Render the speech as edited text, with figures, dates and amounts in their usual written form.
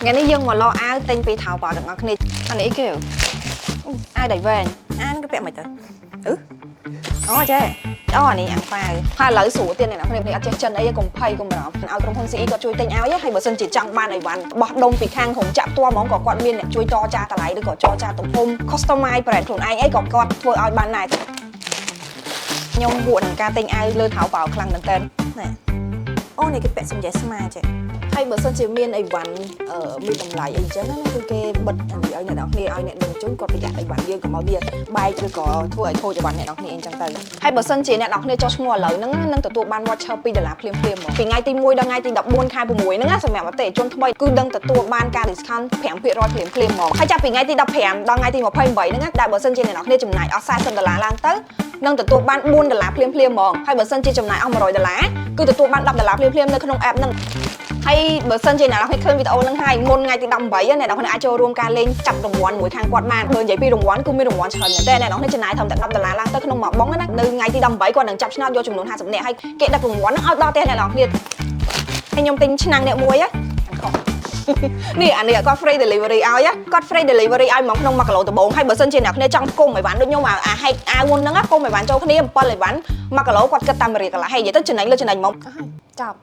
ថ្ងៃនេះយើងមកឡអាវទិញពីថៅប៉ាទាំងអស់គ្នាអានេះអីគេអូអាវដៃវែងអានគេពាក់មិនទៅអឺអូចេះអូអានេះអាំងប៉ាវហើយឥឡូវស្រួលទៀតអ្នកនរគ្នាអត់ចេះចិនអីកុំភ័យកុំបារម្ភឲ្យក្រុមហ៊ុន CE គាត់ជួយទិញឲ្យហើយបើសិនជាចង់បានអីវ៉ាន់បោះដុំពីខាងក្រុមចាក់ផ្ទាល់ហ្មងក៏គាត់មានអ្នកជួយតចាតម្លៃឬក៏ចរចាទំហំ customize brand ខ្លួនឯងអីក៏គាត់ធ្វើឲ្យបានដែរខ្ញុំវក់នឹងការទិញអាវលើថៅប៉ាវខ្លាំងមែនតើណែ អូនេះគេពាក់សំយ៉ៃស្មាចេះ ហើយបើសិនជាមានអីវ៉ាន់មានតម្លៃអីចឹងណាគឺគេបិទអានេះឲ្យអ្នកនរគ្នាឲ្យអ្នកដឹងជូនគាត់ប្រយ័ត្នអីវ៉ាន់យើងកុំឲ្យវាបែកឬក៏ធ្វើឲ្យខូចអីវ៉ាន់អ្នកនរគ្នាអីចឹងទៅហើយបើសិនជាអ្នកនរគ្នាចុះឈ្មោះឥឡូវហ្នឹងនឹងទទួលបាន voucher 2ដុល្លារភ្លាមៗហ្មងពីថ្ងៃទី1ដល់ថ្ងៃទី14ខែ6ហ្នឹងណាសម្រាប់អតិថិជនថ្មីគឺនឹងទទួលបានការ discount 5%ភ្លាមភ្លាមៗហ្មងហើយចាប់ពីថ្ងៃទី15ដល់ថ្ងៃទី28ហ្នឹងណាដែលបើសិនជាអ្នកនរគ្នាចំណាយអស់40ដុល្លារឡើងទៅនឹងទទួលបាន4ដុល្លារភ្លាមភ្លាមៗហ្មងហើយបើសិនជាចំណាយអស់100ដុល្លារគឺទទួលបាន10ដុល្លារភ្លាមៗនៅក្នុង app ហ្នឹង ហើយបើសិនជាអ្នកនរគ្នាឃើញវីដេអូហ្នឹងហើយមុនថ្ងៃទី18អ្នកនរគ្នាអាចចូលរួមការលេងចាប់រង្វាន់មួយខាងគាត់បានបើនិយាយពីរង្វាន់គឺមានរង្វាន់ច្រើនមែនតើអ្នកនរគ្នាចំណាយត្រឹមតែ10ដុល្លារឡើងទៅក្នុងមួយប៉ុងណានៅថ្ងៃទី18គាត់នឹងចាប់ឆ្នោតយកចំនួន50នាក់ហើយគេដឹករង្វាន់ហ្នឹងឲ្យដល់ផ្ទះអ្នកនរគ្នាហើយខ្ញុំទិញឆ្នាំងអ្នកមួយហ្នឹងខុស នេះអានេះគាត់ free delivery ឲ្យគាត់ free delivery ឲ្យមកក្នុង1គីឡូដំបូងហើយបើសិនជាអ្នកគ្នាចង់គុំអីវ៉ាន់ដូចខ្ញុំអាហែកអាវមុនហ្នឹងគុំអីវ៉ាន់ចូលគ្នា7អីវ៉ាន់1គីឡូគាត់គិតតាមរៀលកន្លះហើយនិយាយទៅចំណេញលើចំណេញហ្មង ចប់។